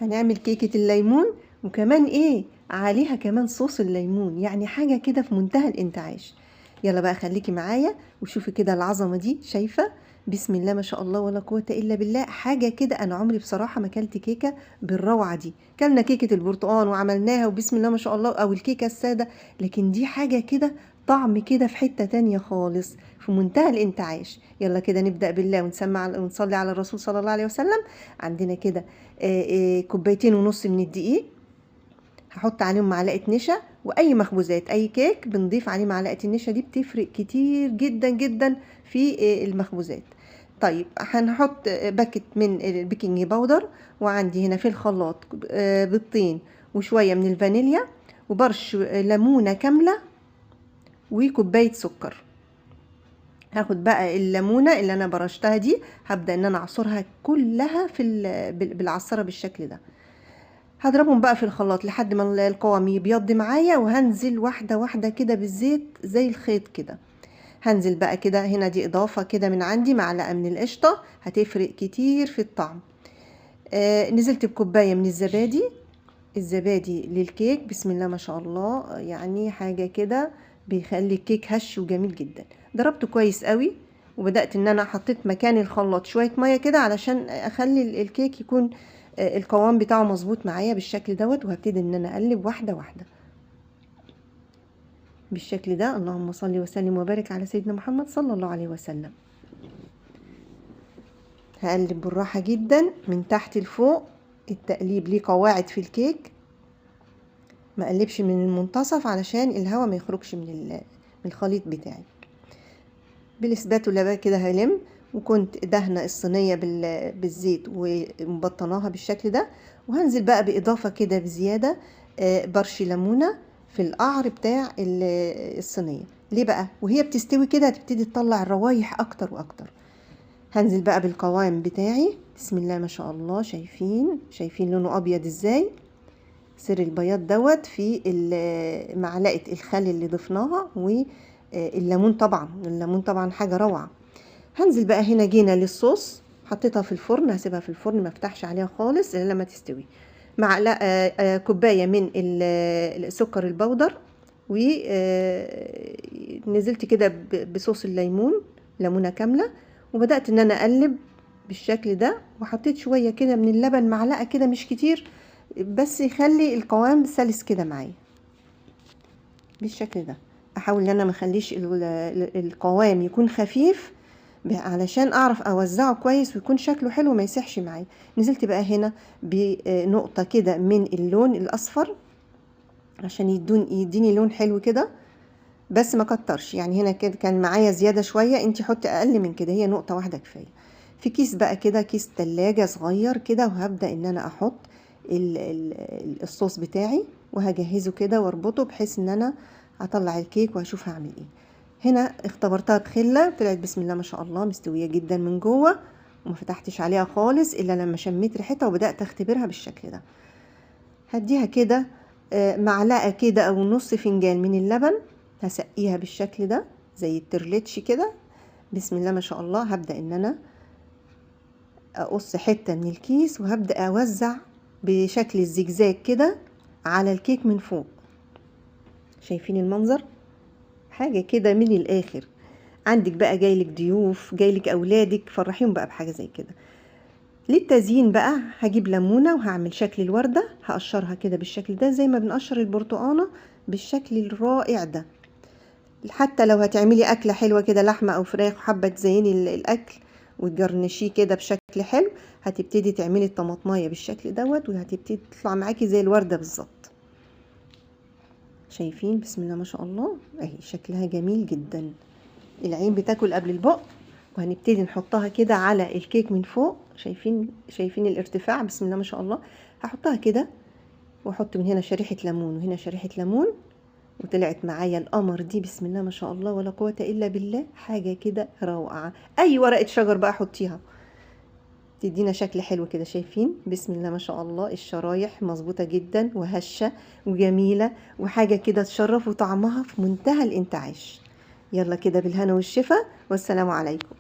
هنعمل كيكة الليمون، وكمان ايه عليها كمان صوص الليمون، يعني حاجة كده في منتهى الانتعاش. يلا بقى خليكي معايا وشوفي كده العظمة دي، شايفة؟ بسم الله ما شاء الله ولا قوة إلا بالله. حاجة كده أنا عمري بصراحة ما كلت كيكة بالروعة دي. كلنا كيكة البرتقال وعملناها وبسم الله ما شاء الله، أو الكيكة السادة، لكن دي حاجة كده طعم كده في حتة تانية خالص، في منتهى الانتعاش. يلا كده نبدأ بالله ونسمع ونصلي على الرسول صلى الله عليه وسلم. عندنا كده كوبايتين ونص من الدقيق، هحط عليهم معلقة نشا، وأي مخبوزات أي كيك بنضيف عليه معلقة النشا دي، بتفرق كتير جدا جدا في المخبوزات. طيب هنحط باكت من ال baking powder، وعندي هنا في الخلاط بيضتين وشوية من الفانيليا وبرش ليمونة كاملة وكوباية سكر. هاخد بقى الليمونة اللي أنا برشتها دي، هبدأ إن أنا أعصرها كلها بالعصارة بالشكل ده. هضربهم بقى في الخلاط لحد ما القوام يبيض معايا، وهنزل واحدة واحدة كده بالزيت زي الخيط كده. هنزل بقى كده هنا، دي إضافة كده من عندي، معلقة من القشطة هتفرق كتير في الطعم. نزلت بكوباية من الزبادي، الزبادي للكيك بسم الله ما شاء الله، يعني حاجة كده بيخلي الكيك هش وجميل جدا. ضربته كويس قوي، وبدأت ان انا حطيت مكان الخلاط شوية مية كده علشان اخلي الكيك يكون القوام بتاعه مظبوط معايا بالشكل دوت. وهبتدي ان انا اقلب واحدة واحدة بالشكل ده. اللهم صل وسلم وبارك على سيدنا محمد صلى الله عليه وسلم. هقلب بالراحة جدا من تحت لفوق، التقليب ليه قواعد في الكيك، ما اقلبش من المنتصف علشان الهواء ما يخرجش من الخليط بتاعي. بالسباتولا بقى كده هلم، وكنت دهنة الصينية بالزيت ومبطناها بالشكل ده. وهنزل بقى بإضافة كده بزيادة برش ليمونة في القعر بتاع الصينية. ليه بقى؟ وهي بتستوي كده هتبتدي تطلع الروايح أكتر وأكتر. هنزل بقى بالقوام بتاعي بسم الله ما شاء الله. شايفين لونه أبيض إزاي؟ سر البياض دوت في معلقة الخل اللي ضفناها والليمون، طبعا الليمون طبعا حاجة روعة. هنزل بقى هنا، جينا للصوص، حطيتها في الفرن، هسيبها في الفرن ما افتحش عليها خالص الا لما تستوي. معلقه كوباية من السكر البودر، ونزلت كده بصوص الليمون، ليمونه كاملة، وبدات ان انا اقلب بالشكل ده. وحطيت شوية كده من اللبن، معلقه كده مش كتير، بس يخلي القوام سلس كده معايا بالشكل ده. احاول ان انا ما اخليش القوام يكون خفيف علشان اعرف اوزعه كويس ويكون شكله حلو ما يسحش معايا. نزلت بقى هنا بنقطة كده من اللون الاصفر عشان يديني لون حلو كده، بس ما كترش، يعني هنا كده كان معايا زيادة شوية، انتي حطي اقل من كده، هي نقطة واحدة كفاية. في كيس بقى كده، كيس تلاجة صغير كده، وهبدأ ان انا احط الصوص بتاعي وهجهزه كده واربطه بحيث ان انا هطلع الكيك وهشوف هعمل ايه. هنا اختبرتها بخلة، طلعت بسم الله ما شاء الله مستوية جدا من جوه، وما فتحتش عليها خالص الا لما شميت ريحتها وبدأت اختبرها بالشكل ده. هديها كده معلقة كده او نص فنجان من اللبن، هسقيها بالشكل ده زي الترليتش كده بسم الله ما شاء الله. هبدأ ان انا اقص حتة من الكيس وهبدأ اوزع بشكل الزجزاج كده على الكيك من فوق. شايفين المنظر؟ حاجة كده من الآخر. عندك بقى جايلك ضيوف، جايلك أولادك، فرحيهم بقى بحاجة زي كده. للتزيين بقى هجيب ليمونة وهعمل شكل الوردة، هقشرها كده بالشكل ده زي ما بنقشر البرتقانة بالشكل الرائع ده. حتى لو هتعملي أكلة حلوة كده، لحمة أو فراخ، وحابة تزيني الأكل وتجرنشيه كده بشكل حلو، هتبتدي تعملي الطماطماية بالشكل دوت، وهتبتدي تطلع معاكي زي الوردة بالظبط. شايفين بسم الله ما شاء الله اهي شكلها جميل جدا، العين بتاكل قبل البق. وهنبتدي نحطها كده على الكيك من فوق. شايفين الارتفاع بسم الله ما شاء الله. هحطها كده واحط من هنا شريحة ليمون وهنا شريحة ليمون، وطلعت معايا القمر دي بسم الله ما شاء الله ولا قوة الا بالله، حاجة كده روعة. اي ورقة شجر بقى حطيها تدينا شكل حلو كده. شايفين بسم الله ما شاء الله الشرايح مظبوطة جدا وهشة وجميلة وحاجة كده تشرف، وطعمها في منتهى الانتعاش. يلا كده بالهنا والشفا، والسلام عليكم.